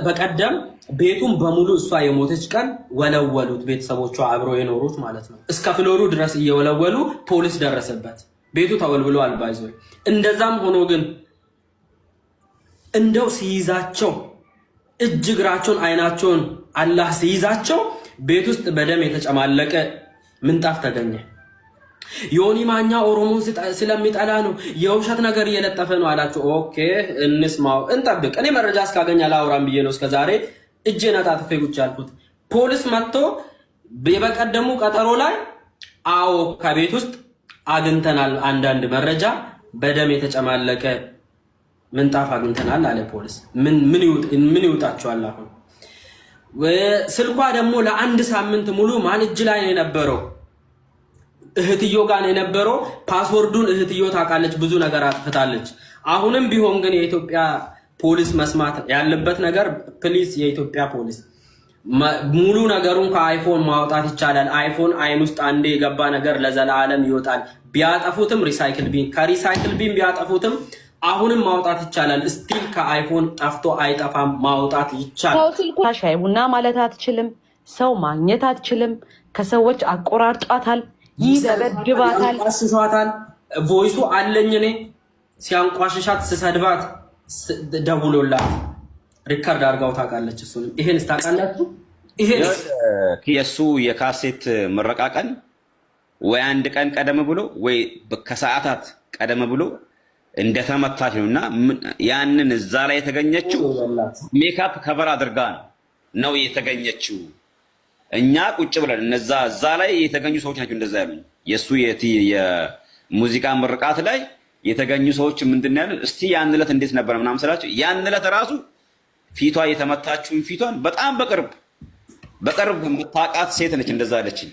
በቀደም ቤቱን በሙሉ እሷ የሞተች ቀን ወለወሉት። ቤተሰቦቿ አብረው የኖሩት ማለት ነው። እስከ floor ኡ ድረስ እየወለወሉ ፖሊስ ደረሰበት። ቤቱ ተወልውሎ አልባይዞ። እንደዛም ሆኖ ግን እንደው ሲይዛቸው እጅ እግራቸውን አይናቸውን አላህ ሲይዛቸው ቤት ውስጥ በደም የተጨማለቀ ምንጣፍ ተገኘ። ዮኒ ማኛ ኦሮሞን ስለሚጠላ ነው የውሸት ነገር እየለጠፈ ነው አላቸው። Okay እንስማው፣ እንጠብቅ። እኔ መረጃ እስካገኝ አላወራም ብዬ ነው እስከዛሬ እጄን አጣጥፌ ቁጭ ያልኩት። ፖሊስ መጥቶ የበቀደሙ ቀጠሮ ላይ አዎ ከቤት ውስጥ አግኝተናል አንዳንድ መረጃ፣ በደም የተጨማለቀ ምንጣፍ አግኝተናል አለ ፖሊስ። ምን ይውጣቸዋል አሁን? ስልኳ ደግሞ ለአንድ ሳምንት ሙሉ ማን እጅ ላይ ነው የነበረው? እህትዮ ጋር ነው የነበረው። Password ኡን እህትዮ ታውቃለች፣ ብዙ ነገር አጥፍታለች። አሁንም ቢሆን ግን የኢትዮጵያ ፖሊስ መስማት ያለበት ነገር please፣ የኢትዮጵያ ፖሊስ ሙሉ ነገሩን ከ iPhone ማውጣት ይቻላል። iPhone አይን ውስጥ አንዴ የገባ ነገር ለዘላለም ይወጣል። ቢያጠፉትም recycle bin ከ recycle bin ቢያጠፉትም አሁንም ማውጣት ይቻላል። Still ከ iPhone ጠፍቶ አይጠፋም፣ ማውጣት ይቻላል። ሻይ ቡና ማለት አትችልም። ሰው ማግኘት አትችልም። ከሰዎች አቆራርጧታል፣ ይደበድባታል፣ ያንቋሽሿታል። Voice ኡ አለኝ እኔ ሲያንቋሽሻት ስሰድባት ደውሎላት record አድርጋው ታውቃለች። እሱንም ይሄን ታውቃላችሁ። ይሄን የእሱ የካሴት ምረቃ ቀን ወይ አንድ ቀን ቀደም ብሎ ወይ ከሰዓታት ቀደም ብሎ እንደተመታች ነው እና ያንን እዛ ላይ የተገኘችው makeup cover አድርጋ ነው የተገኘችው። እኛ ቁጭ ብለን እነዛ እዛ ላይ የተገኙ ሰዎች ናቸው እንደዛ ያሉኝ። የእሱ የሙዚቃ ምርቃት ላይ የተገኙ ሰዎች ምንድን ያሉ፣ እስቲ ያን ዕለት እንዴት ነበር ምናምን ስላቸው ያን ዕለት ራሱ ፊቷ የተመታችውን ፊቷን በጣም በቅርብ በቅርብ የምታውቃት ሴት ነች እንደዛ አለችኝ።